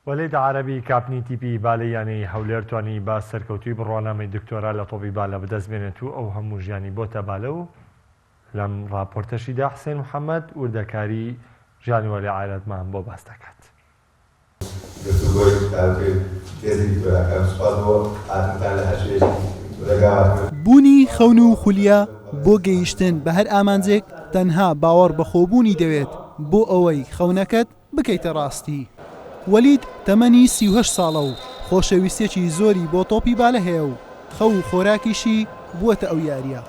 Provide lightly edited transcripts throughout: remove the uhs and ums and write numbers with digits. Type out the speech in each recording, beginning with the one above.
وەلید عەرەبی کاپتنی تیپی بالەی یانەی هەولێر توانی بە سەرکەوتووی بڕوانامەی دکتۆرا لە تۆپی بالە بەدەست بێنێت و ئەو هەموو ژیانی بۆتە بالە و لەم ڕاپۆرتەشیدا حسێن محەمەد وردەکاری ژیانی وەلی عەرەبمان بۆ باس دەکات. گفتوگۆی تاوتوێی تێزی دکتۆراکەم، سوپاس بۆ هاتنتان لە هەر شوێکی ڕێگا هاتوون. بوونی خەون و خولیا بۆ گەیشتن بە هەر ئامانجێک تەنها باوەڕ بەخۆبوونی دەوێت بۆ ئەوەی خەونەکەت بکەیتە ڕاستی. وەلید تەمەنی 38 ساڵە و خۆشەویستیەکی زۆری بۆ تۆپی بالە هەیە و خەو و خۆراکیشی بووەتە ئەو یارییە.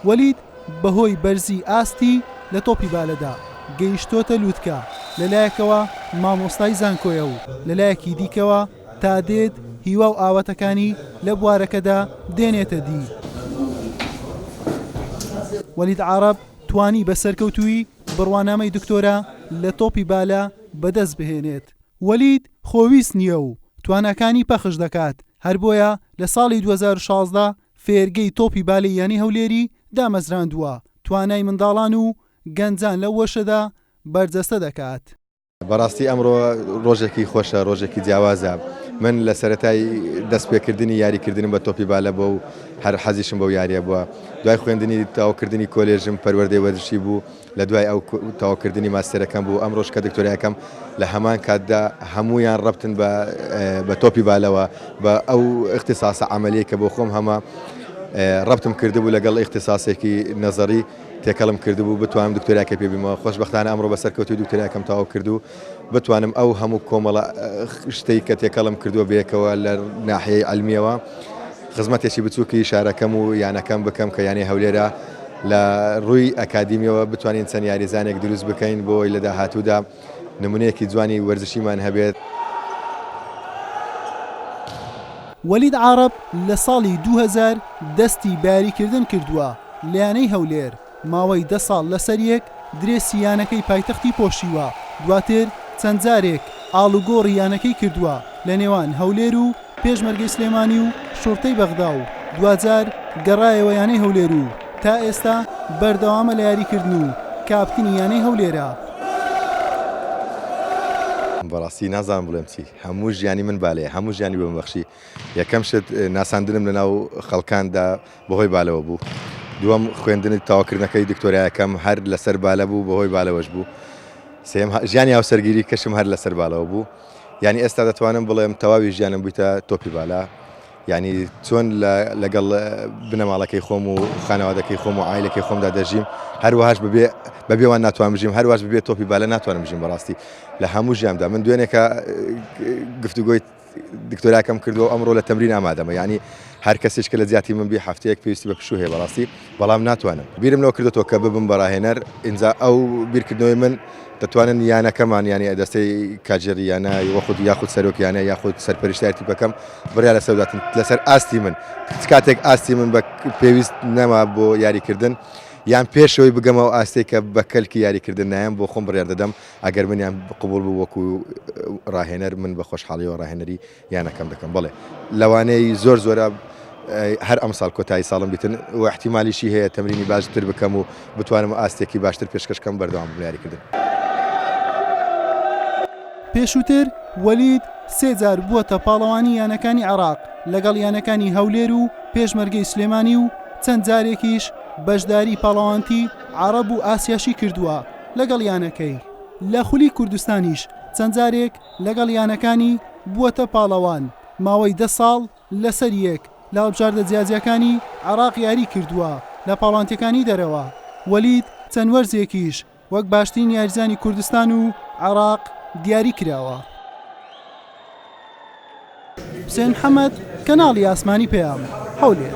وەلید بەهۆی بەرزی ئاستی لە تۆپی بالەدا گەیشتۆتە لوتکە، لەلایەکەوە مامۆستای زانکۆیە و لەلایەکی دیکەوە تا دێت هیوا و ئاواتەکانی لە بوارەکەدا دێنێتە دی. وەلید عارەب توانی بە سەرکەوتوویی بڕوانامەی دکتۆرا لە تۆپی بالە بەدەست بهێنێت. وەلید خۆویست نییە و تواناکانی پەخش دەکات، هەر بۆیە لە ساڵی 2016 فێرگەی تۆپی بالەی یانەی هەولێری دامەزراندووە، توانای منداڵان و گەنجان لەو وەرشەدا بەرجەستە دەکات. بەڕاستی ئەمڕۆ ڕۆژێکی خۆشە، ڕۆژێکی جیاوازە، من لە سەرەتای دەستپێکردنی یاریکردنم بە تۆپی بالە بووە و هەر حەزیشم بەو یارییە بووە، دوای خوێندنی تەواوکردنی کۆلێژم پەروەردەی وەرزشی بوو، لە دوای ئەو تەواوکردنی ماستێرەکەم بوو، ئەمڕۆش کە دکتۆرایەکەم لە هەمان کاتدا هەموویان ڕەبتن بە بە تۆپی بالەوە، بە ئەو ئیختیساسە عەمەلیەی کە بۆ خۆم هەمە ڕەبتم کردبوو لەگەڵ ئیختیساسێکی نەزەری تێکەڵم کردبوو بتوانم دکتۆراکەی پێ بیمەوە، خۆشبەختانە ئەمڕۆ بە سەرکەوتووی دکتۆراکەم تەواو کرد و بتوانم ئەو هەموو کۆمەڵە شتەی کە تێکەڵم کردووە بەیەکەوە لە ناحیەی عەلمیەوە خزمەتێکی بچووکی شارەکەم و یانەکەم بکەم کە یانەی هەولێرە لە ڕووی ئەکادیمیەوە بتوانین چەند یاریزانێک دروست بکەین بۆ ئەوەی لە داهاتوودا نمونەیەکی جوانی وەرزشیمان هەبێت. وەلید عارەب لە ساڵی 2000 دەستی بە یاریکردن کردووە لە یانەی هەولێر، ماوەی دە ساڵ لەسەریەک درێسی یانەکەی پایتەختی پۆشیوە، دواتر چەند جارێک ئاڵوگۆڕی یانەکەی کردووە لە نێوان هەولێر و پێشمەرگەی سلێمانی و شوڕتەی بەغدا و دواجار گەڕایەوە یانەی هەولێر و تا ئێستا بەردەوامە لە یاریکردن و کاپتنی یانەی هەولێرە. بەڕاستی نازانم بڵێم چی، هەموو ژیانی من بالەیە، هەموو ژیانی بە من بەخشی، یەکەم شت ناساندنم لەناو خەڵکاندا بەهۆی بالەوە بوو، دووەم خوێندنی تەواوکردنەکەی دکتۆرایەکەم هەر لەسەر بالە بوو بەهۆی بالەوەش بوو، سێیەم ژیانی هاوسەرگیری کەشم هەر لەسەر بالەوە بوو، یانی ئێستا دەتوانم بڵێم تەواوی ژیانم بوویتە تۆپی بالە، یانی چۆن لەگەڵ بنەماڵەکەی خۆم و خانەوادەکەی خۆم و عایلەکەی خۆمدا دەژیم هەروەهاش بەبێ بەبێ وان ناتوانم بژیم هەرواش بەبێ تۆپی بالە ناتوانم بژیم بەڕاستی لە هەموو ژیاندا من دوێنێکە گفتوگۆی دکتۆراکەم کردووە ئەمڕۆ لە تەمرین ئامادەمە یانی هەر کەسێک کە لە جیاتی من بی هەفتەیەک پێویستی بە پشوو هەیە بەڕاستی بەڵام ناتوانم بیرم لەوە کردێتەوە کە ببم بە ڕاهێنەر ئینجا ئەو بیرکردنەوەی من دەتوانن یانەکەمان یانی دەستەی کاجێڕی یانە وەخود یاخود سەرۆک یانە یاخود سەرپەرشتیاری تیپەکەم بڕیار لەسەر بداتن لەسەر ئاستی من چ کاتێک ئاستی من بە پێویست نەما بۆ یاریکردن یان پێشەوەی بگەمەوە ئاستێک کە بە کەلکی یاریکردن نایەم بۆ خۆم بڕیار دەدەم ئەگەر منیان قبوڵ بوو وەکو ڕاهێنەر من بە خۆشحاڵیەوە ڕاهێنەری یانەکەم دەکەم بەڵێ لەوانەیە زۆر زۆرە هەر ئەمساڵ کۆتایی ساڵم بیتن و احتیمالیشی هەیە تەمرینی باشتر بکەم و بتوانم ئاستێکی باشتر پێشکەش کەم بەردەوام بم لە یاریکردن. پێشووتر وەلید سێ جار بووەتە پاڵەوانی یانەکانی عێراق لەگەڵ یانەکانی هەولێر و پێشمەرگەی سلێمانی و چەند جارێکیش بەشداری پاڵەوانتی عەڕەب و ئاسیاشی کردووە لەگەڵ یانەکەی. لە خولی کوردستانیش چەند جارێک لەگەڵ یانەکانی بووەتە پاڵەوان، ماوەی دە ساڵ لەسەر یەک لە هەڵبژاردە جیاجیاکانی عێراق یاری کردووە لە پاڵەوانتیەکانی دەرەوە، وەلید چەند وەرزێکیش وەک باشترین یاریزانی کوردستان و عێراق دیاری کراوە. حوسێن محەمەد، کەناڵی ئاسمانی پەیام، هەولێر.